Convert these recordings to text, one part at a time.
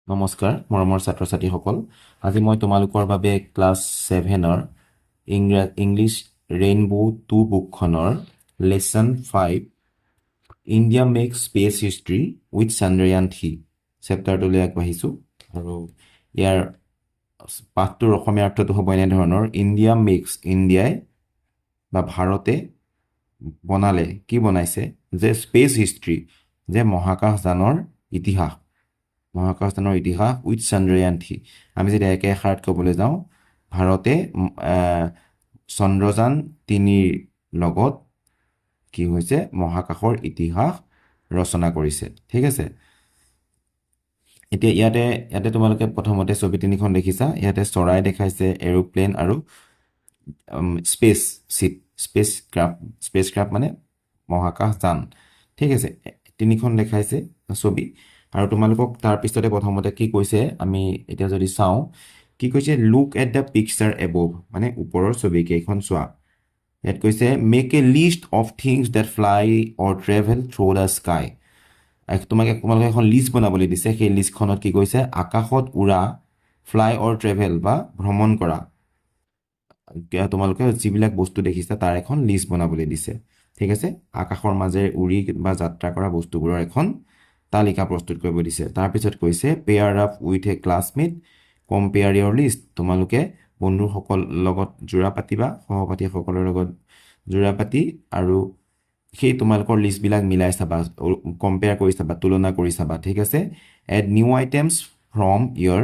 নমস্কাৰ মৰমৰ ছাত্ৰ ছাত্ৰীসকল, আজি মই তোমালোকৰ বাবে ক্লাছ ছেভেনৰ ইংলিছ ৰেইনব' 2 বুকখনৰ Lesson 5, "India Make Space History with Chandrayaan 3" চেপ্টাৰটোলৈ আগবাঢ়িছোঁ। আৰু ইয়াৰ পাঠটোৰ অসমীয়া অৰ্থটো হ'ব এনেধৰণৰ: ইণ্ডিয়া মেক্স, ইণ্ডিয়াই বা ভাৰতে বনালে। কি বনাইছে যে স্পেচ হিষ্ট্ৰী, যে মহাকাশযানৰ ইতিহাস, মহাকাশযানৰ ইতিহাস, উইথ চন্দ্ৰয়ান 3। আমি যদি একে এষাৰত ক'বলৈ যাওঁ, ভাৰতে চন্দ্ৰযান 3ৰ লগত কি হৈছে, মহাকাশৰ ইতিহাস ৰচনা কৰিছে। ঠিক আছে। এতিয়া ইয়াতে তোমালোকে প্ৰথমতে ছবি তিনিখন দেখিছা। ইয়াতে চৰাই দেখাইছে, এৰোপ্লেন আৰু space ship, space craft. Space craft মানে মহাকাশযান। ঠিক আছে, তিনিখন দেখাইছে ছবি। আৰু তোমালোকক তাৰপিছতে প্ৰথমতে কি কৈছে, আমি এতিয়া যদি চাওঁ কি কৈছে, "Look at the picture above", মানে ওপৰৰ ছবিকেইখন চোৱা। ইয়াত কৈছে, "Make a list of things that fly or travel through the sky." তোমালোকে এখন লিষ্ট বনাবলৈ দিছে। সেই লিষ্টখনত কি কৈছে, আকাশত উৰা, ফ্লাই অৰ ট্ৰেভেল বা ভ্ৰমণ কৰা তোমালোকে যিবিলাক বস্তু দেখিছা, তাৰ এখন লিষ্ট বনাবলৈ দিছে। ঠিক আছে, আকাশৰ মাজেৰে উৰি বা যাত্ৰা কৰা বস্তুবোৰৰ এখন তালিকা প্ৰস্তুত কৰিব দিছে। তাৰপিছত কৈছে, "Pair up with a classmate, compare your list." তোমালোকে বন্ধুসকল লগত যোৰা পাতিবা, সহপাঠীসকলৰ লগত যোৰা পাতি আৰু সেই তোমালোকৰ লিষ্টবিলাক মিলাই চাবা, কম্পেয়াৰ কৰি চাবা, তুলনা কৰি চাবা। ঠিক আছে। "Add new items from your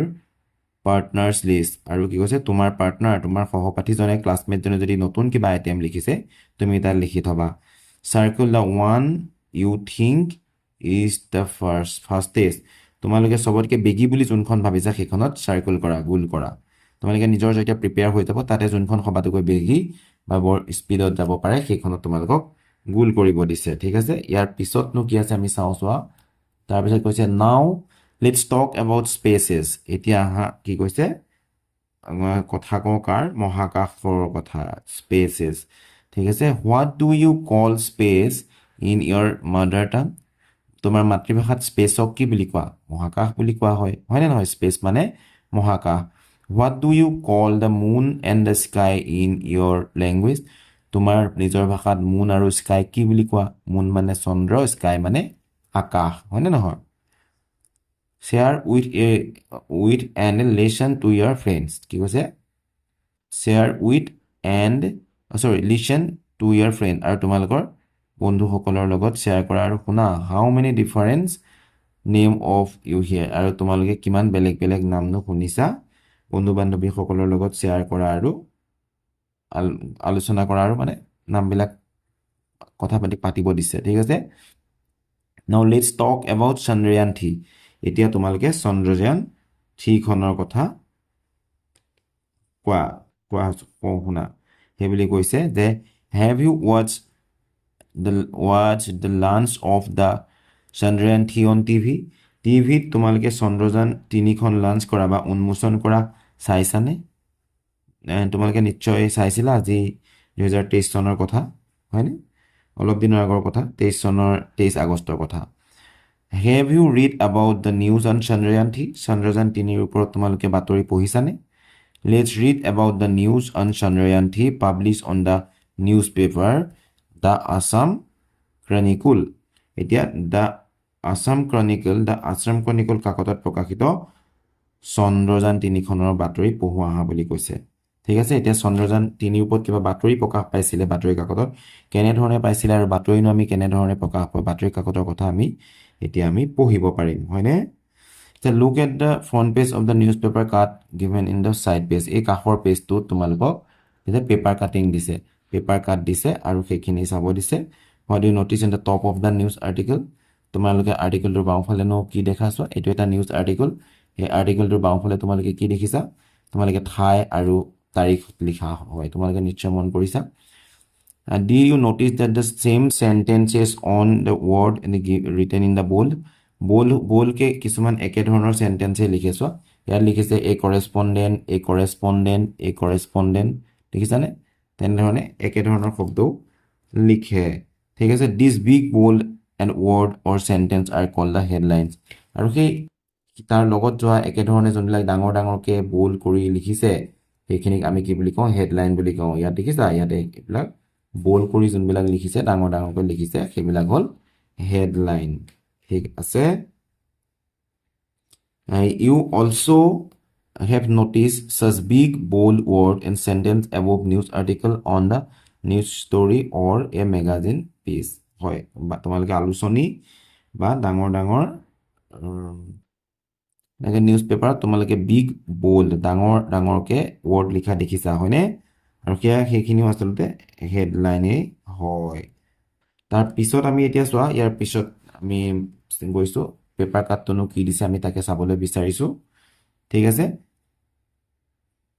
partner's list." আৰু কি কৈছে, তোমাৰ পাৰ্টনাৰ, তোমাৰ সহপাঠীজনে, ক্লাছমেটজনে যদি নতুন কিবা আইটেম লিখিছে, তুমি তাত লিখি থবা। "Circle the one you think is the fastest." তোমালোকে চবতকৈ বেগী বুলি যোনখন ভাবিছা, সেইখনত চাৰ্কল কৰা, গোল কৰা। তোমালোকে নিজৰ যেতিয়া প্ৰিপেয়াৰ হৈ যাব, তাতে যোনখন সবাতোকৈ বেগী বা বৰ স্পীডত যাব পাৰে, সেইখনত তোমালোকক গোল কৰিব দিছে। ঠিক আছে। ইয়াৰ পিছতনো কি আছে আমি চাওঁ চোৱা। তাৰপিছত কৈছে, "Now let's talk about spaces." এতিয়া আহা, কি কৈছে, কথা কওঁ কাৰ, মহাকাশৰ কথা, স্পেচেছ। ঠিক আছে। "What do you call space in your mother tongue?" তোমাৰ মাতৃভাষাত স্পেচক কি বুলি কোৱা? মহাকাশ বুলি কোৱা হয়, হয়নে নহয়? স্পেচ মানে মহাকাশ। "What do you call the moon and the sky in your language?" তোমাৰ নিজৰ ভাষাত মুন আৰু স্কাই কি বুলি কোৱা? মুন মানে চন্দ্ৰ, স্কাই মানে আকাশ, হয়নে নহয়? "Share with and listen to your friends." কি কৈছে? Share with and, sorry, listen to your friend. আৰু তোমালোকৰ বন্ধুসকলৰ লগত শ্বেয়াৰ কৰা আৰু শুনা। "How many different name of you hear?" আৰু তোমালোকে কিমান বেলেগ বেলেগ নামনো শুনিছা, বন্ধু বান্ধৱীসকলৰ লগত শ্বেয়াৰ কৰা আৰু আলোচনা কৰা আৰু মানে নামবিলাক কথা পাতিব দিছে। ঠিক আছে। "Now let's talk about Chandrayaan 3." এতিয়া তোমালোকে চন্দ্ৰযান 3খনৰ কথা কোৱা কোৱা কওঁ শুনা। সেইবুলি কৈছে যে, "Have you watch the launch of the Chandrayaan 3 on TV?" টিভিত তোমালোকে চন্দ্ৰযান 3খন লাঞ্চ কৰা বা উন্মোচন কৰা চাইছানে? তোমালোকে নিশ্চয় চাইছিলা। আজি 2023 চনৰ কথা, হয়নে? অলপ দিনৰ আগৰ কথা, 23 চনৰ 23 আগষ্টৰ কথা। "Have you read about the news on Chandrayaan 3?" Chandrayaan 3ৰ ওপৰত তোমালোকে বাতৰি পঢ়িছানে? "Let's read about the news on Chandrayaan 3 publish on the news paper The Assam Chronicle." এতিয়া the Assam chronicle কাকতত প্ৰকাশিত চন্দ্ৰযান 3খনৰ বাতৰি পঢ়ো আহা বুলি কৈছে। ঠিক আছে। এতিয়া চন্দ্ৰযান 3ৰ ওপৰত কিবা বাতৰি প্ৰকাশ পাইছিলে বাতৰি কাকতত, কেনেধৰণে পাইছিলে আৰু বাতৰিনো আমি কেনেধৰণে প্ৰকাশ পাওঁ, বাতৰি কাকতৰ কথা আমি এতিয়া আমি পঢ়িব পাৰিম, হয়নে? এতিয়া, "Look at the front page of the news paper cut given in the side page." এই কাষৰ পেজটোত তোমালোকক এতিয়া পেপাৰ কাটিং দিছে, পেপাৰ কাট দিছে আৰু সেইখিনি চাব দিছে। "What you notice in the top of the news article?" তোমালোকে আৰ্টিকলটোৰ বাওঁফালেনো কি দেখা চোৱা। এইটো এটা নিউজ আৰ্টিকল। সেই আৰ্টিকলটোৰ বাওঁফালে তোমালোকে কি দেখিছা? তোমালোকে ঠাই আৰু তাৰিখ লিখা হয়, তোমালোকে নিশ্চয় মন কৰিছা। "Do you notice that the same sentences on the word written in the bold?" বল্ডকৈ কিছুমান একেধৰণৰ চেণ্টেঞ্চে লিখে চোৱা। ইয়াত লিখিছে "a correspondent", "a correspondent", "a correspondent", দেখিছানে? তেনেধৰণে একেধৰণৰ শব্দও লিখে। ঠিক আছে। "This big bold and word or sentence are call the headlines." আৰু সেই তাৰ লগত যোৱা একেধৰণে যোনবিলাক ডাঙৰ ডাঙৰকৈ বল্ড কৰি লিখিছে, সেইখিনিক আমি কি বুলি কওঁ? হেডলাইন বুলি কওঁ। ইয়াত দেখিছা, ইয়াতে এইবিলাক বল্ড কৰি যোনবিলাক লিখিছে, ডাঙৰ ডাঙৰকৈ লিখিছে, সেইবিলাক হ'ল হেডলাইন। ঠিক আছে। You also have noticed such big bold word and sentence above news article, on the news story or a magazine piece. হয়, বা তোমালোকে আলোচনী বা ডাঙৰ ডাঙৰ এনেকৈ নিউজ পেপাৰত তোমালোকে বিগ বল্ড, ডাঙৰ ডাঙৰকৈ ৱৰ্ড লিখা দেখিছা, হয়নে? আৰু সেয়া সেইখিনিও আচলতে হেডলাইনেই হয়। তাৰপিছত আমি এতিয়া চোৱা, ইয়াৰ পিছত আমি গৈছোঁ, পেপাৰ কাটটোনো কি দিছে আমি তাকে চাবলৈ বিচাৰিছোঁ। ঠিক আছে।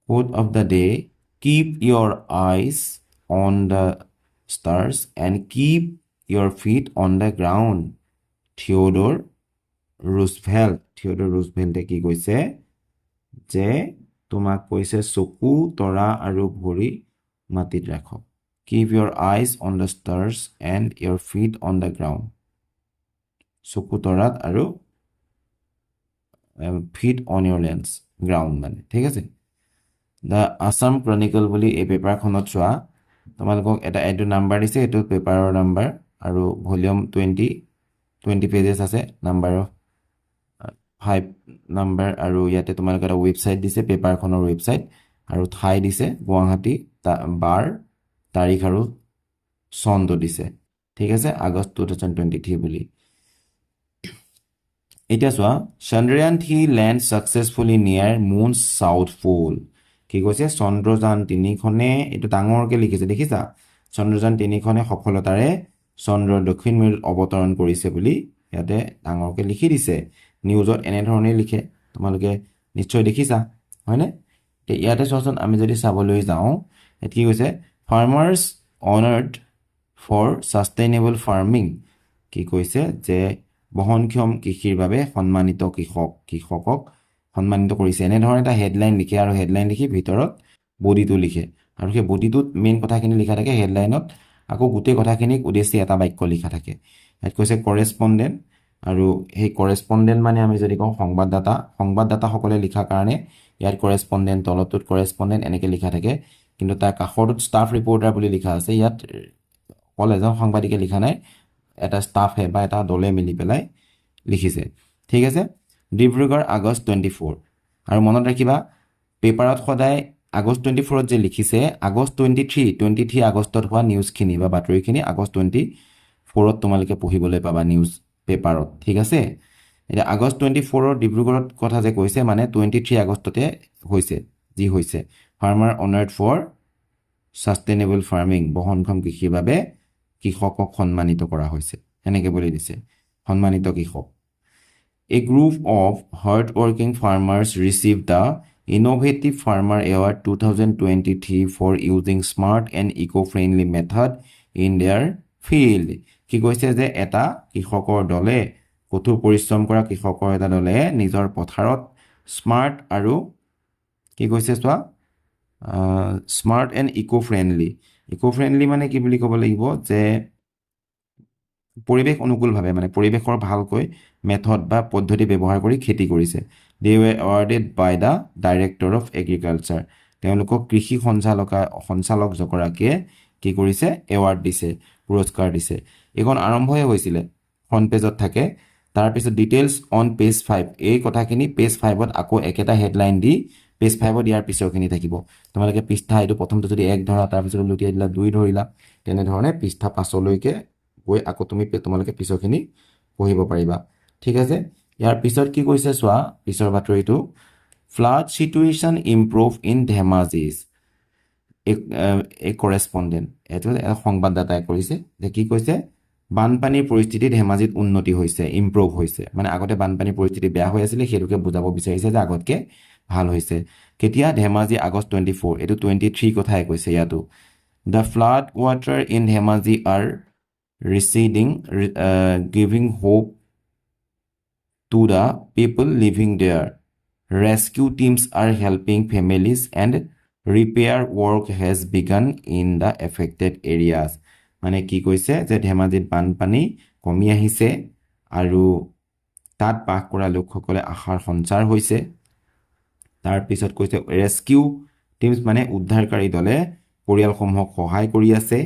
Quote of the day: "Keep your eyes on the stars and keep your feet on the ground." Theodore Roosevelt. Theodore ৰুজভেল্টে কি কৈছে যে তোমাক কৈছে, চকু তৰা আৰু ভৰি মাটিত ৰাখক। Keep your eyes on the stars and your feet on the ground. চকু তৰাত আৰু feet on your lands, ground মানে। ঠিক আছে। The Assam chronicle বুলি এই পেপাৰখনত চোৱা, তোমালোকক এটা এইটো নাম্বাৰ দিছে, এইটো পেপাৰৰ নাম্বাৰ আৰু ভলিউম 20, 20 পেজেছ আছে, নাম্বাৰ অফ 5 নাম্বাৰ। আৰু ইয়াতে তোমালোকে এটা ৱেবছাইট দিছে, পেপাৰখনৰ ৱেবছাইট, আৰু ঠাই দিছে গুৱাহাটী, বাৰ, তাৰিখ আৰু চনটো দিছে। ঠিক আছে, আগষ্ট 2023 বুলি। এতিয়া চোৱা, Chandrayaan 3 land successfully near moon south pole. কি কৈছে? চন্দ্ৰযান 3খনে, এইটো ডাঙৰকৈ লিখিছে দেখিছা, চন্দ্ৰযান 3খনে সফলতাৰে চন্দ্ৰৰ দক্ষিণ মেৰুত অৱতৰণ কৰিছে বুলি ইয়াতে ডাঙৰকৈ লিখি দিছে। নিউজত এনেধৰণেই লিখে, তোমালোকে নিশ্চয় দেখিছা, হয়নে? এতিয়া ইয়াতে চোৱাচোন, আমি যদি চাবলৈ যাওঁ, ইয়াত কি কৈছে? Farmers honoured for sustainable farming. কি কৈছে যে বহনক্ষম কৃষিৰ বাবে সন্মানিত কৃষক, কৃষকক সন্মানিত কৰিছে। এনেধৰণে এটা হেডলাইন লিখে আৰু হেডলাইন লিখি ভিতৰত বডিটো লিখে আৰু সেই বডিটোত মেইন কথাখিনি লিখা থাকে। হেডলাইনত আকৌ গোটেই কথাখিনিক উদ্দেশ্যি এটা বাক্য লিখা থাকে। ইয়াত কৈছে কৰেচপণ্ডেণ্ট, আৰু সেই কৰেচপণ্ডেণ্ট মানে আমি যদি কওঁ সংবাদদাতা, সংবাদদাতাসকলে লিখাৰ কাৰণে ইয়াত কৰেচপণ্ডেণ্ট, তলতটোত কৰেচপণ্ডেণ্ট এনেকৈ লিখা থাকে। কিন্তু তাৰ কাষৰটোত ষ্টাফ ৰিপৰ্টাৰ বুলি লিখা আছে। ইয়াত অকল এজন সাংবাদিকে লিখা নাই, এটা ষ্টাফে বা এটা দলে মিলি পেলাই লিখিছে। ঠিক আছে। ডিব্ৰুগড়, আগষ্ট 24। আৰু মনত ৰাখিবা, পেপাৰত সদায় আগষ্ট 24ত যে লিখিছে, আগষ্ট 23, 23 আগষ্টত হোৱা নিউজখিনি বা বাতৰিখিনি আগষ্ট 24ত তোমালোকে পঢ়িবলৈ পাবা নিউজ পেপাৰত। ঠিক আছে। এতিয়া আগষ্ট 24ৰ ডিব্ৰুগড়ত কথা যে কৈছে, মানে 23 আগষ্টতে হৈছে যি হৈছে। Farmer honoured for sustainable farming, বহনক্ষম কৃষিৰ বাবে কৃষকক সন্মানিত কৰা হৈছে, সেনেকৈ বুলি দিছে, সন্মানিত কৃষক। A group of hard working farmers receive the Innovative Farmer Award 2023 for using smart and eco friendly method in their field. কি কৈছে যে এটা কৃষকৰ দলে, কঠোৰ পৰিশ্ৰম কৰা কৃষকৰ এটা দলে নিজৰ পথাৰত স্মাৰ্ট আৰু কি কৈছে চোৱা, smart and eco friendly. Eco friendly মানে কি বুলি ক'ব লাগিব যে পৰিৱেশ অনুকূলভাৱে, মানে পৰিৱেশৰ ভালকৈ মেথড বা পদ্ধতি ব্যৱহাৰ কৰি খেতি কৰিছে। They were awarded by the Director of Agriculture. তেওঁলোকক কৃষি সঞ্চালকগৰাকীয়ে কি কৰিছে? এৱাৰ্ড দিছে, পুৰস্কাৰ দিছে। এইখন আৰম্ভহে হৈছিলে, ফ্ৰণ্ট পেজত থাকে। তাৰপিছত ডিটেইলছ অন পেজ 5। এই কথাখিনি পেজ 5ত আকৌ একেটা হেডলাইন দি পেজ 5ত ইয়াৰ পিছৰখিনি থাকিব। তোমালোকে পৃষ্ঠা এইটো প্ৰথমটো যদি 1 ধৰা, তাৰপিছত লুটিয়াই দিলা 2 ধৰিলা, তেনেধৰণে পৃষ্ঠা 5লৈকে গৈ আকৌ তোমালোকে পিছৰখিনি পঢ়িব পাৰিবা। ঠিক আছে। ইয়াৰ পিছত কি কৈছে চোৱা, পিছৰ বাতৰিটো, Flood situation improve in Dhemaji's. এই কৰেচপণ্ডেণ্ট, এইটো এটা সংবাদদাতাই কৰিছে যে কি কৈছে, বানপানীৰ পৰিস্থিতি ধেমাজিত উন্নতি হৈছে, ইম্প্ৰুভ হৈছে। মানে আগতে বানপানীৰ পৰিস্থিতি বেয়া হৈ আছিলে, সেইটোকে বুজাব বিচাৰিছে যে আগতকৈ ভাল হৈছে। কেতিয়া? ধেমাজি, আগষ্ট 24। এইটো 23 কথাই কৈছে ইয়াতো। The flood water in Dhemaji are receding, giving hope to the people living there. Rescue teams are helping families and repair work has begun in the affected areas. মানে কি কৈছে যে ধেমাজিত বানপানী কমি আহিছে আৰু তাত বাস কৰা লোকসকলে আশাৰ সঞ্চাৰ হৈছে। তাৰপিছত কৈছে, ৰেস্কিউ টিমছ মানে উদ্ধাৰকাৰী দলে পৰিয়ালসমূহক সহায় কৰি আছে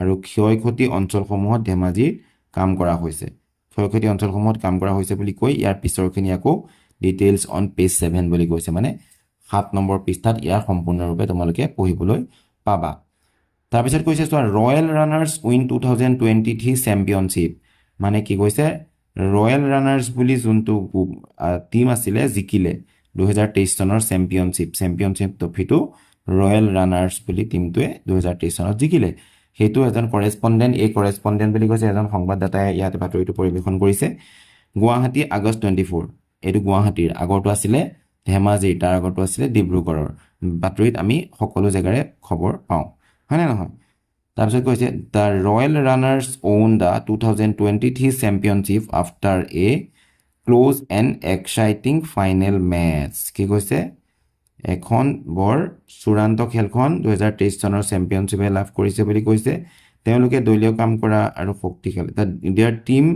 আৰু ক্ষয় ক্ষতি অঞ্চলসমূহত ধেমাজিৰ কাম কৰা হৈছে। ক্ষয় ক্ষতি অঞ্চলসমূহত কাম কৰা হৈছে বুলি কৈ ইয়াৰ পিছৰখিনি আকৌ ডিটেইলছ অন পেজ 7 বুলি কৈছে, মানে 7 নম্বৰ পৃষ্ঠাত ইয়াৰ সম্পূৰ্ণৰূপে তোমালোকে পঢ়িবলৈ পাবা। তাৰপিছত কৈছে চোৱা, Royal Runners win 2023 championship। মানে কি কৈছে? ৰয়েল ৰানাৰ্ছ বুলি যোনটো টীম আছিলে, জিকিলে 2023 চনৰ চেম্পিয়নশ্বিপ। চেম্পিয়নশ্বিপ ট্ৰফিটো ৰয়েল ৰানাৰ্ছ বুলি টীমটোৱে 2023 চনত জিকিলে। সেইটো এজন কৰেচপণ্ডেণ্ট, এই কৰেচপণ্ডেণ্ট বুলি কৈছে, এজন সংবাদদাতাই ইয়াত বাতৰিটো পৰিৱেশন কৰিছে। গুৱাহাটী, আগষ্ট 24। এইটো গুৱাহাটীৰ, আগৰটো আছিলে ধেমাজিৰ, তাৰ আগৰটো আছিলে ডিব্ৰুগড়ৰ। বাতৰিত আমি সকলো জেগাৰে খবৰ পাওঁ, হয়নে নহয়? তাৰপিছত কৈছে, the Royal Runners won the 2023 championship after a close and exciting final match। কি কৈছে? এখন বৰ চূড়ান্ত খেলখন 2023 চনৰ চেম্পিয়নশ্বিপে লাভ কৰিছে বুলি কৈছে। তেওঁলোকে দলীয় কাম কৰা আৰু শক্তিশালী, their team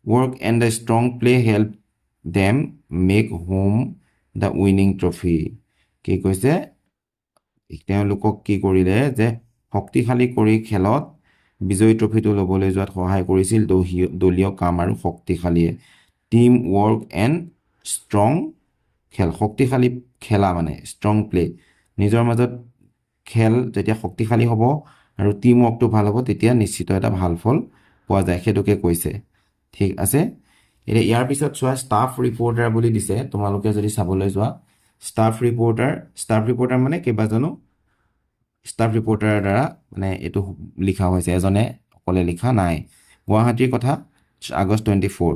work and the strong play help them take home the winning trophy। কি কৈছে? তেওঁলোকক কি কৰিলে যে শক্তিশালী কৰি খেলত বিজয়ী ট্ৰফিটো ল'বলৈ যোৱাত সহায় কৰিছিল দলীয় কাম আৰু শক্তিশালীয়ে। টিম ৱৰ্ক এণ্ড ষ্ট্ৰং খেল, শক্তিশালী খেলা মানে ষ্ট্ৰং প্লে। নিজৰ মাজত খেল যেতিয়া শক্তিশালী হ'ব আৰু টিম ৱৰ্কটো ভাল হ'ব, তেতিয়া নিশ্চিত এটা ভাল ফল পোৱা যায়, সেইটোকে কৈছে। ঠিক আছে। এতিয়া ইয়াৰ পিছত চোৱা, ষ্টাফ ৰিপৰ্টাৰ বুলি দিছে। তোমালোকে যদি চাবলৈ যোৱা, ষ্টাফ ৰিপৰ্টাৰ, ষ্টাফ ৰিপৰ্টাৰ মানে কেইবাজনো ষ্টাফ ৰিপৰ্টাৰৰ দ্বাৰা মানে এইটো লিখা হৈছে, এজনে অকলে লিখা নাই। গুৱাহাটীৰ কথা, August 24।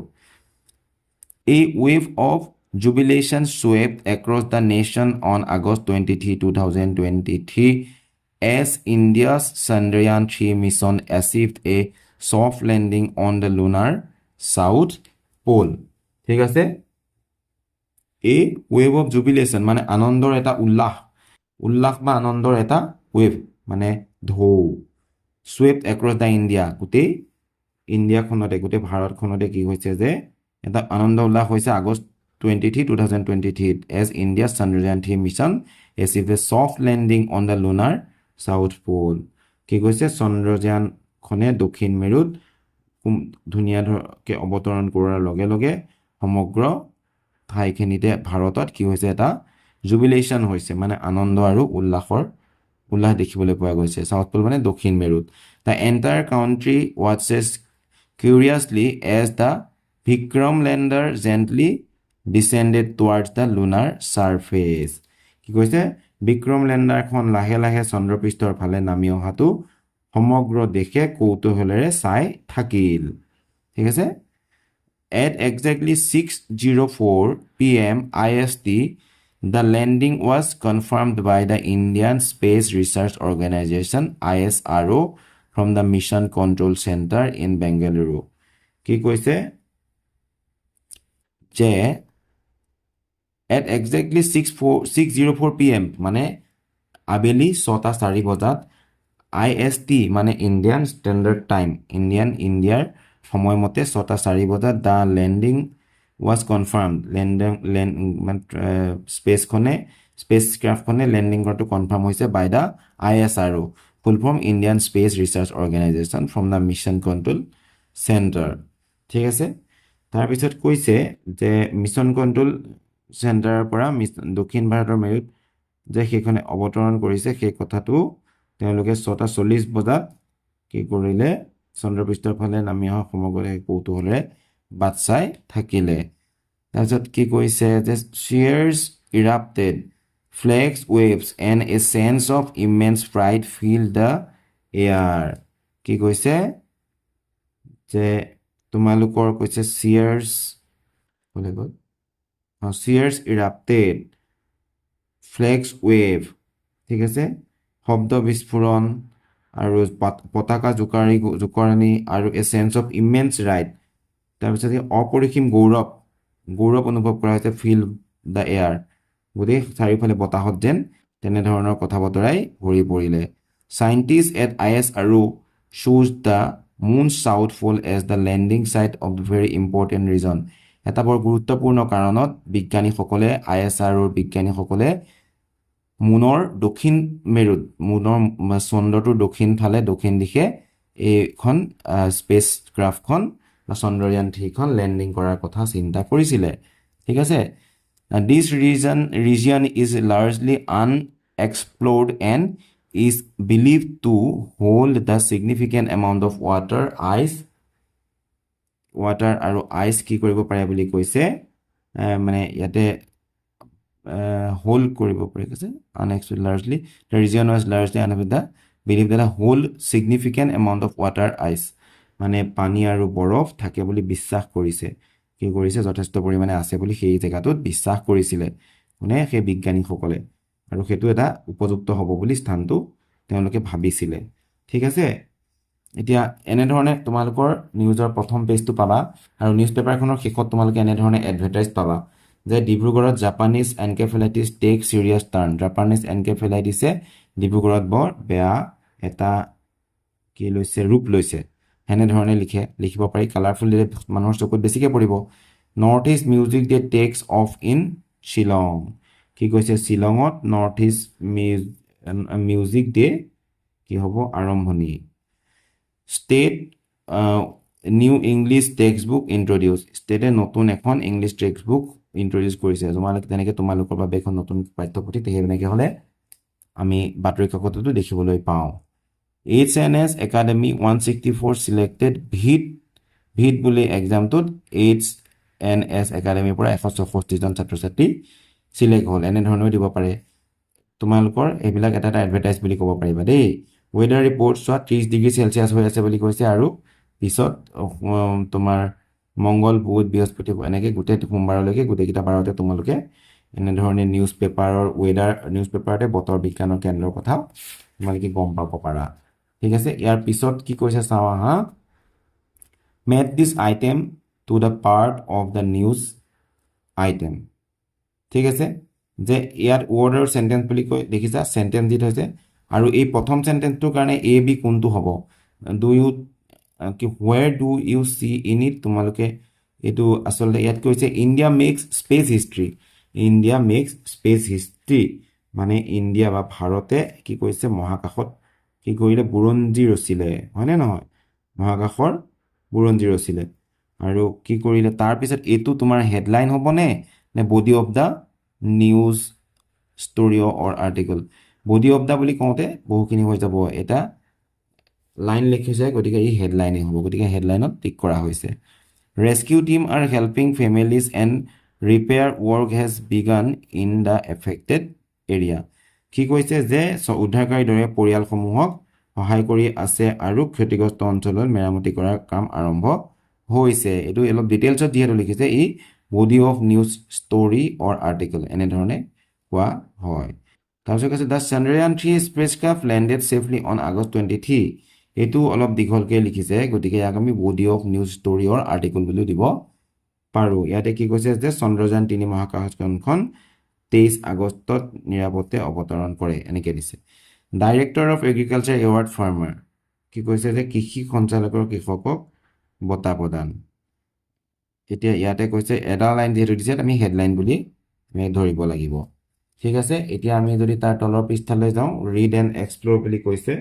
A wave of jubilation swept across the nation on August 23, 2023, as India's Chandrayaan 3 mission achieved a soft landing on the lunar South Pole। ঠিক আছে। এ ৱেভ অফ জুবিলেশ্যন মানে আনন্দৰ এটা উল্লাস, উল্লাস বা আনন্দৰ এটা ৱেভ মানে ঢৌ, চুৱেপ্ট এক্ৰছ the India, গোটেই ইণ্ডিয়াখনতে, গোটেই ভাৰতখনতে কি হৈছে যে এটা আনন্দ উল্লাস হৈছে August 23, 2023ত, as India Chandrayaan 3 mission achieve a soft landing on the lunar South Pole। কি কৈছে? চন্দ্ৰযানখনে দক্ষিণ মেৰুত ধুনীয়াকৈ অৱতৰণ কৰাৰ লগে লগে সমগ্ৰ ঠাইখিনিতে ভাৰতত কি হৈছে? এটা জুবিলেশ্যন হৈছে, মানে আনন্দ আৰু উল্লাসৰ উল্লাস দেখিবলৈ পোৱা গৈছে। চাউথ প'ল মানে দক্ষিণ মেৰুত। The entire country watches curiously as the Vikram lander gently descended towards the lunar surface। কি কৈছে? বিক্ৰম লেণ্ডাৰখন লাহে লাহে চন্দ্ৰপৃষ্ঠৰ ফালে নামি অহাটো সমগ্ৰ দেশে কৌতূহলেৰে চাই থাকিল। ঠিক আছে। At exactly 6:04 PM IST, the landing was confirmed by the Indian Space Research Organisation, ISRO, from the Mission Control Centre in Bengaluru। কি কৈছে যে at exactly 6:04 PM, মানে আবেলি 6টা 4 বজাত IST মানে ইণ্ডিয়ান ষ্টেণ্ডাৰ্ড টাইম, ইণ্ডিয়াৰ সময়মতে 6টা 4 বজাত the landing was confirm, landing মানে স্পেচ ক্ৰাফ্টখনে লেণ্ডিং কৰাটো কনফাৰ্ম হৈছে by the ISRO, full form Indian Space Research Organisation, from the Mission Control Centre। ঠিক আছে। তাৰপিছত কৈছে যে মিছন কণ্ট্ৰল চেণ্টাৰৰ পৰা দক্ষিণ ভাৰতৰ মেৰুত যে সেইখনে অৱতৰণ কৰিছে, সেই কথাটো তেওঁলোকে 6টা 40 বজাত কি কৰিলে? চন্দ্ৰপৃষ্ঠৰ ফালে নামি অহা সমগ্ৰ কৌতূহলেৰে বাট চাই থাকিলে। তাৰপিছত কি কৈছে যে cheers erupted, flags waved and a sense of immense pride filled the air। কি কৈছে যে তোমালোকৰ কৈছে চিয়াৰ্ছ ক'লে গ'ল, চিয়াৰ্ছ ইৰাপ্টেড, ফ্লেগছ ৱেভ, ঠিক আছে, শব্দ বিস্ফোৰণ আৰু পতাকা জোকাৰণি আৰু a sense of immense pride, তাৰপিছত অপৰিসীম গৌৰৱ অনুভৱ কৰা হৈছে, ফিল the air, গোটেই চাৰিওফালে বতাহত যেন তেনেধৰণৰ কথা বতৰাই ভৰি পৰিলে। Scientist at ISRO chose the moon South Pole as the landing site of the very important reason। এটা বৰ গুৰুত্বপূৰ্ণ কাৰণত বিজ্ঞানীসকলে, আইএছআৰঅ'ৰ বিজ্ঞানীসকলে মুনৰ দক্ষিণ মেৰুত, মুনৰ চন্দ্ৰটোৰ দক্ষিণ ফালে, দক্ষিণ দিশে এইখন স্পেচ ক্ৰাফ্টখন বা চন্দ্ৰয়ান 3খন লেণ্ডিং কৰাৰ কথা চিন্তা কৰিছিলে। ঠিক আছে। This region is largely unexplored and is believed to hold the significant amount of water ice. Water আৰু আইচ কি কৰিব পাৰে বুলি কৈছে, মানে ইয়াতে হোল্ড কৰিব পাৰে কৈছে। Unexplored largely, the region was largely unexplored, the believe the hold significant amount of water ice, মানে পানী আৰু বৰফ থাকে বুলি বিশ্বাস কৰিছে। কি কৰিছে? যথেষ্ট পৰিমাণে আছে বুলি সেই জেগাটোত বিশ্বাস কৰিছিলে মানে সেই বিজ্ঞানীসকলে, আৰু সেইটো এটা উপযুক্ত হ'ব বুলি স্থানটো তেওঁলোকে ভাবিছিলে। ঠিক আছে। এতিয়া এনেধৰণে তোমালোকৰ নিউজৰ প্ৰথম পেজটো পাবা আৰু নিউজ পেপাৰখনৰ শেষত তোমালোকে এনেধৰণে এডভাৰটাইজ পাবা যে ডিব্ৰুগড়ত Japanese encephalitis take serious turn। Japanese এনকেফেলাইটিছে ডিব্ৰুগড়ত বৰ বেয়া এটা কি লৈছে, ৰূপ লৈছে, সেনেধৰণে লিখিব পাৰি। কালাৰফুল দিলে মানুহৰ চকুত বেছিকৈ পৰিব। North East Music Day takes off in Shillong। কি কৈছে? শ্বিলঙত নৰ্থ ইষ্ট মিউজিক ডে কি হ'ব? আৰম্ভণি। State new English text book introduce। ষ্টেটে নতুন এখন ইংলিছ টেক্সট বুক ইণ্ট্ৰডিউচ কৰিছে। তোমালোকে তেনেকৈ তোমালোকৰ বাবে এখন নতুন পাঠ্যপুথি সেইনেকৈ হ'লে আমি বাতৰি কাকততো দেখিবলৈ পাওঁ। HNS Academy 164 selected VEET। ভিট বুলি এক্সামটোত এইচএনএছ একাডেমীৰ পৰা 164জন ছাত্ৰ ছাত্ৰী চিলেক্ট হ'ল, এনেধৰণেও দিব পাৰে। তোমালোকৰ এইবিলাক এটা এটা এডভাৰটাইজ বুলি ক'ব পাৰিবা দেই। ৱেডাৰ ৰিপৰ্ট চোৱা, 30 ডিগ্ৰী চেলচিয়াছ হৈ আছে বুলি কৈছে আৰু পিছত তোমাৰ মংগল, বুধ, বৃহস্পতি এনেকৈ গোটেই সোমবাৰলৈকে গোটেইকেইটা বাৰতে তোমালোকে এনেধৰণে নিউজ পেপাৰৰ ৱেডাৰ, নিউজ পেপাৰতে বতৰ বিজ্ঞানৰ কেন্দ্ৰৰ কথাও তোমালোকে গম পাব পাৰা। ঠিক আছে। ইয়াৰ পিছত কি কৈছে চাওঁ আহা। Match this item to the part of the news item। ঠিক আছে, যে ইয়াত ৱৰ্ড আৰু চেণ্টেঞ্চ বুলি কৈ দেখিছা, চেণ্টেঞ্চ দি থৈছে আৰু এই প্ৰথম চেণ্টেঞ্চটোৰ কাৰণে এ, বি কোনটো হ'ব? Do U কি, where do you see in it? তোমালোকে এইটো আচলতে ইয়াত কৈছে, India makes space history। India makes space history মানে ইণ্ডিয়া বা ভাৰতে কি কৰিছে? মহাকাশত কি কৰিলে? বুৰঞ্জী ৰচিলে, হয়নে নহয়? মহাকাশৰ বুৰঞ্জী ৰচিলে আৰু কি কৰিলে? তাৰপিছত এইটো তোমাৰ হেডলাইন হ'বনে নে body of the news story or article? Body of the বুলি কওঁতে বহুখিনি হৈ যাব। এটা লাইন লিখিছে, গতিকে ই হেডলাইনেই হ'ব। গতিকে হেডলাইনত টিক কৰা হৈছে। Rescue team are helping families and repair work has begun in the affected area। কি কৈছে যে উদ্ধাৰকাৰী দলে পৰিয়ালসমূহক সহায় কৰি আছে আৰু ক্ষতিগ্ৰস্ত অঞ্চলত মেৰামতি কৰাৰ কাম আৰম্ভ হৈছে। এইটো অলপ ডিটেইলছত যিহেতু লিখিছে, ই body of news story or article এনেধৰণে কোৱা হয়। তাৰপিছত কৈছে, the Chandrayaan 3 spacecraft landed safely on August 23। এইটো অলপ দীঘলকৈ লিখিছে, গতিকে ইয়াক আমি body of news story or article বুলিও দিব পাৰোঁ। ইয়াতে কি কৈছে যে চন্দ্ৰযান 3 মহাকাশযানখন 23 আগষ্টত নিৰাপদে অৱতৰণ কৰে, এনেকৈ দিছে। Director of Agriculture award farmer। কি কৈছে যে কৃষি সঞ্চালকৰ কৃষকক বঁটা প্ৰদান। এতিয়া ইয়াতে কৈছে, এটা লাইন যিহেতু দিছে, আমি হেডলাইন বুলি আমি ধৰিব লাগিব। ঠিক আছে। এতিয়া আমি যদি তাৰ তলৰ পৃষ্ঠালৈ যাওঁ, ৰিড এণ্ড এক্সপ্ল'ৰ বুলি কৈছে।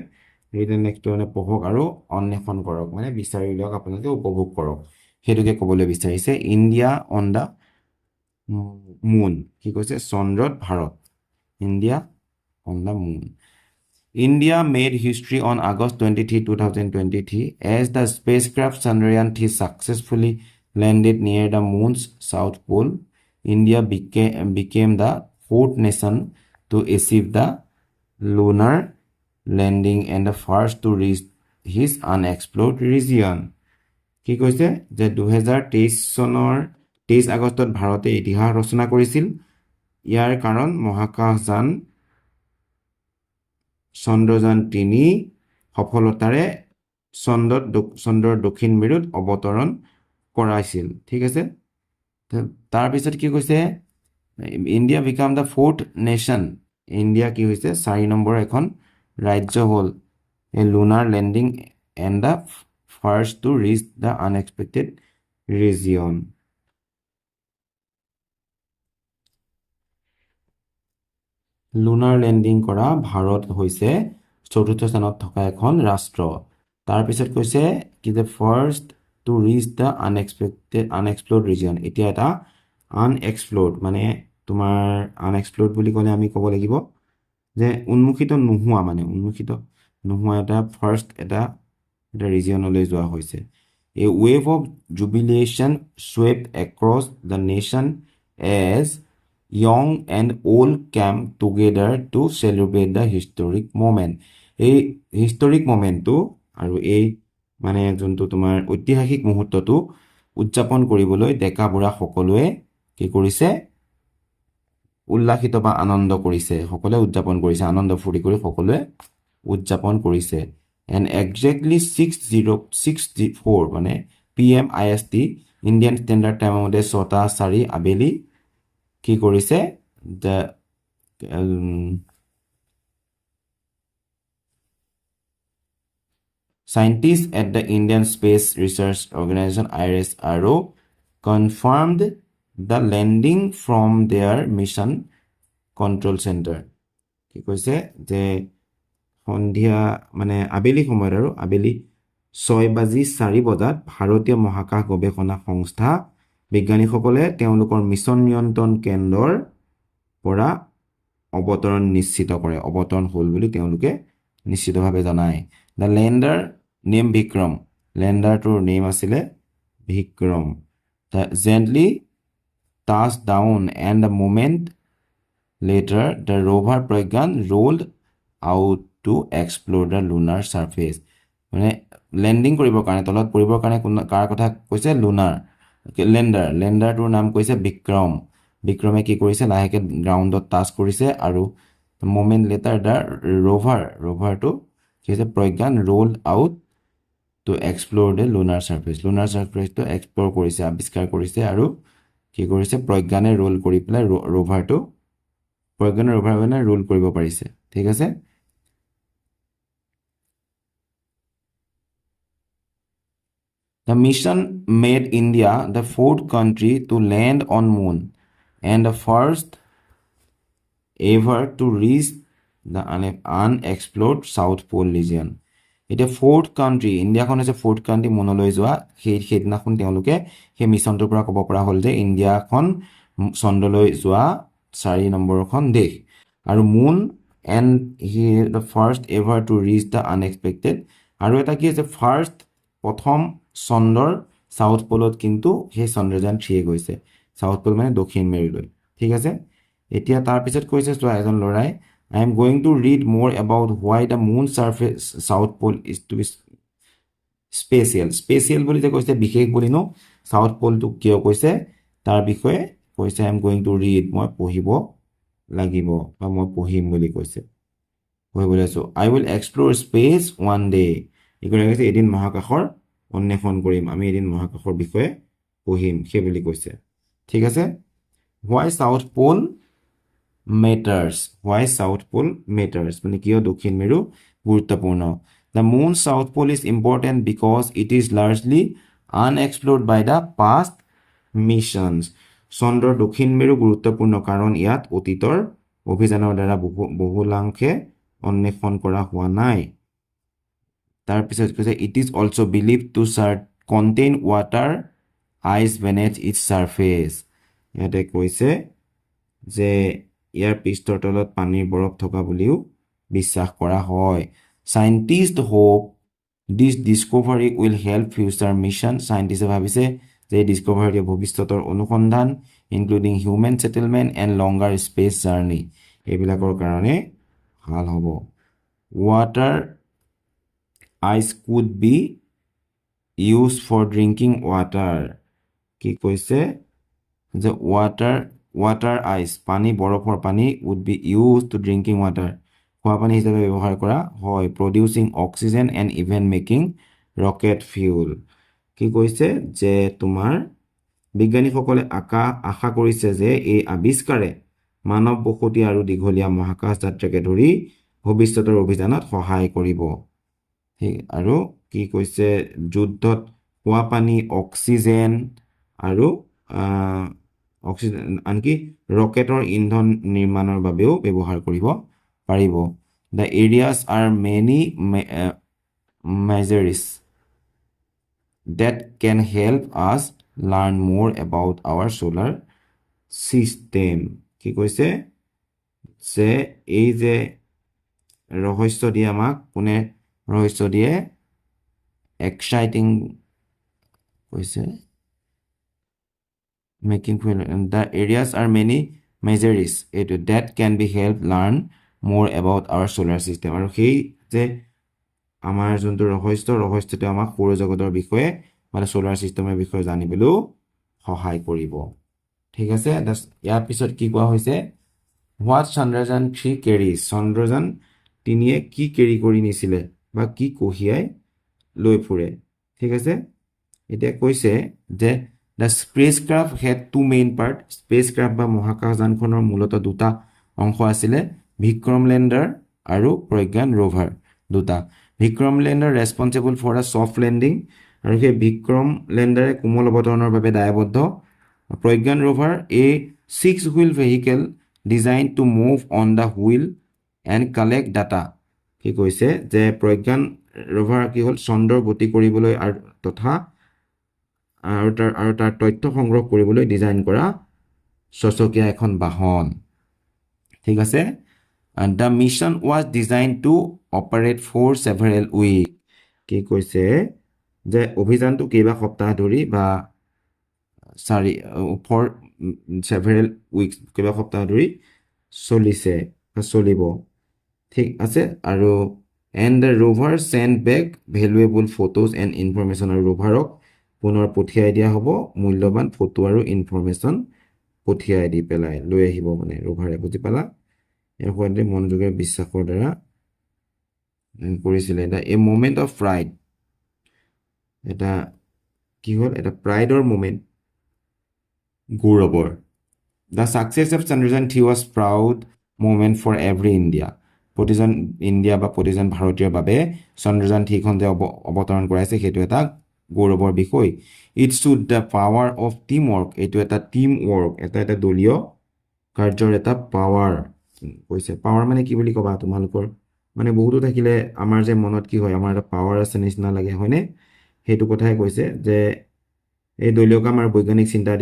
ৰিড এণ্ড এক্সপ্ল'ৰ মানে পঢ়ক আৰু অন্বেষণ কৰক, মানে বিচাৰি উলিয়াওক, আপোনালোকে উপভোগ কৰক, সেইটোকে ক'বলৈ বিচাৰিছে। India on the moon. কি কৈছে? চন্দ্ৰত Bharat. India on the moon। India made history on August 23, 2023 as the spacecraft Chandrayaan 3 successfully landed near the moon's south pole. India became the fourth nation to achieve the lunar landing and the first to reach this unexplored region. কি কৈছে যে 2023 চনৰ 23 আগষ্টত ভাৰতে ইতিহাস ৰচনা কৰিছিল। ইয়াৰ কাৰণ মহাকাশযান চন্দ্ৰযান 3 সফলতাৰে চন্দ্ৰৰ দক্ষিণ মেৰুত অৱতৰণ কৰাইছিল। ঠিক আছে। তাৰপিছত কি কৈছে? India become the fourth nation। India কি হৈছে? 4 নম্বৰ এখন ৰাজ্য হ'ল এই lunar landing and the first to reach the unexpected region। Lunar landing কৰা ভাৰত হৈছে চতুৰ্থ স্থানত থকা এখন ৰাষ্ট্ৰ। তাৰপিছত কৈছে কি যে first to reach the unexplored region. এতিয়া এটা আনএক্সপ্ল'ৰ্ড মানে তোমাৰ আনএক্সপ্ল'ৰ্ড বুলি ক'লে আমি ক'ব লাগিব যে উন্মোচিত নোহোৱা, মানে উন্মোচিত নোহোৱা এটা ফাৰ্ষ্ট এটা এটা ৰিজিয়নলৈ যোৱা হৈছে। A wave of jubilation swept across the nation as young and old came together to celebrate the historic moment. এই হিষ্টৰিক মমেণ্টটো আৰু এই মানে যোনটো তোমাৰ ঐতিহাসিক মুহূৰ্তটো উদযাপন কৰিবলৈ ডেকা বুঢ়া সকলোৱে কি কৰিছে, উল্লাসিত বা আনন্দ কৰিছে, সকলোৱে উদযাপন কৰিছে, আনন্দ ফূৰ্তি কৰি সকলোৱে উদযাপন কৰিছে। And exactly 6064 মানে PM IST Indian Standard টাইমৰ মতে 6:04 আবেলি কি কৰিছে, the scientist at the Indian Space Research Organisation ISRO confirmed the landing from their mission control centre. কি কৈছে যে সন্ধিয়া মানে আবেলি সময়ত আৰু আবেলি 6:04 বজাত ভাৰতীয় মহাকাশ গৱেষণা সংস্থা বিজ্ঞানীসকলে তেওঁলোকৰ মিছন নিয়ন্ত্ৰণ কেন্দ্ৰৰ পৰা অৱতৰণ নিশ্চিত কৰে। অৱতৰণ হ'ল বুলি তেওঁলোকে নিশ্চিতভাৱে জনায়। The lander name Vikram, লেণ্ডাৰটোৰ name আছিলে Vikram. The gently touch down and the moment later the rover Pragyan rolled out to explore the lunar surface. মানে লেণ্ডিং কৰিবৰ কাৰণে, তলত পৰিবৰ কাৰণে কোন কাৰ কথা কৈছে, লুনাৰ লেণ্ডাৰ, লেণ্ডাৰটোৰ নাম কৈছে বিক্ৰম। বিক্ৰমে কি কৰিছে, লাহেকৈ গ্ৰাউণ্ডত টাচ কৰিছে আৰু moment later the rover, ৰোভাৰটো কি হৈছে, Pragyan roll out to explore the lunar surface. Lunar ছাৰফেচটো explore কৰিছে, আৱিষ্কাৰ কৰিছে আৰু কি কৰিছে, প্ৰজ্ঞানে ৰোল কৰি পেলাই ৰোভাৰটো, প্ৰজ্ঞানে ৰোভাৰ মানে ৰোল কৰিব পাৰিছে। ঠিক আছে। The mission made India the fourth country to land on moon and the first ever to reach the unexplored South Pole region. এতিয়া ফ'ৰ্থ কাণ্ট্ৰি, ইণ্ডিয়াখন হৈছে ফ'ৰ্থ কাণ্ট্ৰি মুনলৈ যোৱা। সেইদিনাখন তেওঁলোকে সেই মিছনটোৰ পৰা ক'ব পৰা হ'ল যে ইণ্ডিয়াখন চন্দ্ৰলৈ যোৱা 4 নম্বৰখন দেশ আৰু moon and he the first ever to reach the unexpected. আৰু এটা কি হৈছে, ফাৰ্ষ্ট প্ৰথম চন্দ্ৰৰ চাউথ প'লত কিন্তু সেই চন্দ্ৰযান 3 গৈছে। চাউথ প'ল মানে দক্ষিণ মেৰুলৈ। ঠিক আছে। এতিয়া তাৰপিছত কৈছে চোৱা এজন ল'ৰাই, I am going to read more about why the moon surface South Pole is to be special. Special বুলি যে কৈছে, বিশেষ বুলি ন, চাউথ প'লটোক কিয় কৈছে তাৰ বিষয়ে কৈছে। I am going to read, মই পঢ়িব লাগিব বা মই পঢ়িম বুলি কৈছে, পঢ়িবলৈ আছোঁ। I will explore space one day. এই কৰি কৈছে এদিন মহাকাশৰ অন্বেষণ কৰিম, আমি এদিন মহাকাশৰ বিষয়ে পঢ়িম সেই বুলি কৈছে। ঠিক আছে। Why South Pole matters, why South Pole matters মানে কিয় দক্ষিণ মেৰু গুৰুত্বপূৰ্ণ। The moon South Pole is important because it is largely unexplored by the past missions. চন্দ্ৰৰ দক্ষিণ মেৰু গুৰুত্বপূৰ্ণ কাৰণ ইয়াত অতীতৰ অভিযানৰ দ্বাৰা বহুলাংশে অন্বেষণ কৰা হোৱা নাই। তাৰপিছত কৈছে it is also believe to contain water ice beneath its surface. ইয়াতে কৈছে যে ইয়াৰ পৃষ্ঠৰ তলত পানীৰ বৰফ থকা বুলিও বিশ্বাস কৰা হয়। Scientist hope this discovery will help future mission. চাইণ্টিষ্টে ভাবিছে যে এই ডিস্কভাৰীয়ে ভৱিষ্যতৰ অনুসন্ধান including human settlement and longer space journey এইবিলাকৰ কাৰণে ভাল হ'ব। Water ice could be use for drinking water. কি কৈছে যে ৱাটাৰ আইচ, পানী, বৰফৰ পানী would be use to drinking water, খোৱা পানী হিচাপে ব্যৱহাৰ কৰা হয়। Producing oxygen and even making rocket fuel. কি কৈছে যে তোমাৰ বিজ্ঞানীসকলে আশা কৰিছে যে এই আৱিষ্কাৰে মানৱ বসতি আৰু দীঘলীয়া মহাকাশ যাত্ৰাকে ধৰি ভৱিষ্যতৰ অভিযানত সহায় কৰিব। ঠিক আৰু কি কৈছে, যুদ্ধত খোৱা পানী, অক্সিজেন আৰু অক্সিজেন, আনকি ৰকেটৰ ইন্ধন নিৰ্মাণৰ বাবেও ব্যৱহাৰ কৰিব পাৰিব। The areas are many mysteries that can help us learn more about our solar system. কি কৈছে যে এই যে ৰহস্য দিয়ে আমাক, কোনে ৰহস্য দিয়ে? এক্সাইটিং কৈছে, making fuel, the areas are many mysteries এইটো that can be help learn more about our solar system. আৰু সেই যে আমাৰ যোনটো ৰহস্য, ৰহস্যটোৱে আমাক সৌৰজগতৰ বিষয়ে, মানে চ'লাৰ ছিষ্টেমৰ বিষয়ে জানিবলৈও সহায় কৰিব। ঠিক আছে। ইয়াৰ পিছত কি কোৱা হৈছে? What Chandrayaan 3 carry? Chandrayaan 3য়ে কি কেৰি কৰি নিছিলে বা কি কঢ়িয়াই লৈ ফুৰে? ঠিক আছে। এতিয়া কৈছে যে the spacecraft had two main part. Space craft বা মহাকাশযানখনৰ মূলতঃ দুটা অংশ আছিলে, বিক্ৰম লেণ্ডাৰ আৰু প্ৰজ্ঞান ৰোভাৰ দুটা। Vikram lander responsible for the soft landing, আৰু সেই বিক্ৰম লেণ্ডাৰে কোমল অৱতৰণৰ বাবে দায়বদ্ধ। Pragyan rover, a six wheel vehicle design to move on the wheel and collect data. কি কৈছে যে প্ৰজ্ঞান ৰোভাৰ কি হ'ল, চন্দ্ৰৰ গতি কৰিবলৈ আৰু তথা আৰু তাৰ তথ্য সংগ্ৰহ কৰিবলৈ ডিজাইন কৰা ছচকীয়া এখন বাহন। ঠিক আছে। The mission was design to operate for several week. কি কৈছে যে অভিযানটো কেইবা সপ্তাহ ধৰি বা চাৰি ফৰ ছেভেৰেল উইকছ, কেইবা সপ্তাহ ধৰি চলিছে বা চলিব। ঠিক আছে। আৰু and the rover send back valuable photos and information. আৰু ৰোভাৰক পুনৰ পঠিয়াই দিয়া হ'ব মূল্যৱান ফটো আৰু ইনফৰমেশ্যন পঠিয়াই দি পেলাই লৈ আহিব, মানে ৰোভাৰে। বুজি পালা? ইয়াৰ সোৱাদে মনোযোগেৰে বিশ্বাসৰ দ্বাৰা কৰিছিলে। এটা এ মুমেণ্ট অফ প্ৰাইড, এটা কি হ'ল, এটা প্ৰাইডৰ মুমেণ্ট, গৌৰৱৰ। The success of Chandrayaan 3 was proud moment for every India. প্ৰতিজন ইণ্ডিয়া বা প্ৰতিজন ভাৰতীয়ৰ বাবে চন্দ্ৰযান 3খন যে অৱতৰণ কৰাইছে, সেইটো এটা গৌৰৱৰ বিষয়। It showed the power of team work. এইটো এটা টিম ৱৰ্ক, এটা দলীয় কাৰ্যৰ এটা পাৱাৰ কৈছে। পাৱাৰ মানে কি বুলি ক'বা তোমালোকৰ? মানে বহুতো থাকিলে আমাৰ যে মনত কি হয়, আমাৰ এটা পাৱাৰ আছে নিচিনা লাগে, হয়নে? সেইটো কথাই কৈছে যে এই দলীয় কাম আৰু বৈজ্ঞানিক চিন্তাৰ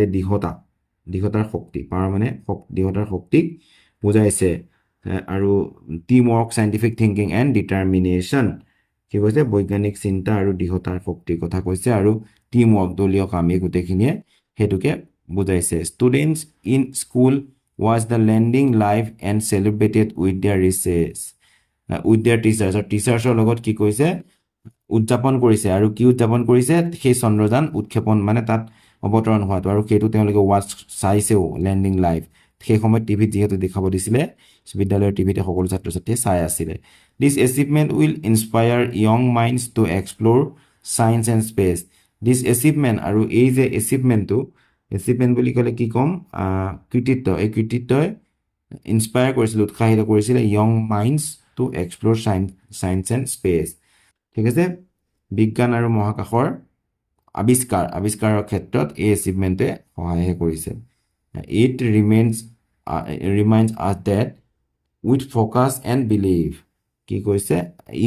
দৃঢ়তাৰ শক্তি। পাৱাৰ মানে দৃঢ়তাৰ শক্তিক বুজাইছে। আৰু team work, scientific thinking and determination. কি কৈছে? বৈজ্ঞানিক চিন্তা আৰু দৃঢ়তাৰ শক্তিৰ কথা কৈছে আৰু টিম ৱৰ্ক, দলীয় কাম, এই গোটেইখিনিয়ে সেইটোকে বুজাইছে। Students in school watch the landing live and celebrated with their teachers. আৰু টিচাৰ্ছৰ লগত কি কৈছে, উদযাপন কৰিছে। আৰু কি উদযাপন কৰিছে? সেই চন্দ্ৰযান উৎক্ষেপণ, মানে তাত অৱতৰণ হোৱাটো। আৰু সেইটো তেওঁলোকে ৱাচ চাইছেও, লেণ্ডিং লাইভ। সেই সময়ত টিভিত যিহেতু দেখাব দিছিলে, বিদ্যালয়ৰ টিভিতে সকলো ছাত্ৰ ছাত্ৰীয়ে চাই আছিলে। This achievement will inspire young minds to explore science and space. This achievement, আৰু এই যে এচিভমেণ্টটো, এচিভমেণ্ট বুলি ক'লে কি ক'ম? কৃতিত্ব। এই কৃতিত্বই ইনস্পায়াৰ কৰিছিলে, উৎসাহিত কৰিছিলে young minds to explore science and space. ঠিক আছে। বিজ্ঞান আৰু মহাকাশৰ আৱিষ্কাৰৰ ক্ষেত্ৰত এই এচিভমেণ্টে সহায়হে কৰিছে। It reminds us that with focus and belief, কি কৈছে,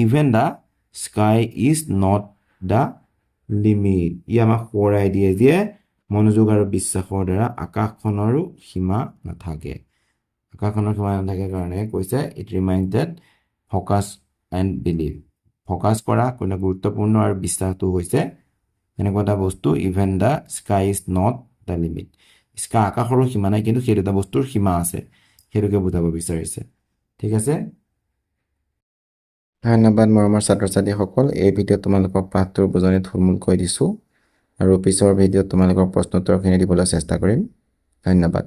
even the sky is not the limit. ই আমাক সোঁৱৰাই দিয়ে যে মনোযোগ আৰু বিশ্বাসৰ দ্বাৰা আকাশখনৰো সীমা নাথাকে। আকাশখনৰ সীমা নাথাকে কাৰণে কৈছে, it remind that focus and believe, focus কৰা কোনো গুৰুত্বপূৰ্ণ আৰু বিশ্বাসটো হৈছে এনেকুৱা এটা বস্তু, even the sky is not the limit. Sky, আকাশৰো সীমা নাই, কিন্তু সেই দুটা বস্তুৰ সীমা আছে, সেইটোকে বুজাব বিচাৰিছে। ঠিক আছে। ধন্যবাদ মৰমৰ ছাত্ৰ ছাত্ৰীসকল। এই ভিডিঅ'ত তোমালোকক পাঠটোৰ বুজনি থুলমূলকৈ দিছোঁ আৰু পিছৰ ভিডিঅ'ত তোমালোকৰ প্ৰশ্নোত্তৰখিনি দিবলৈ চেষ্টা কৰিম। ধন্যবাদ।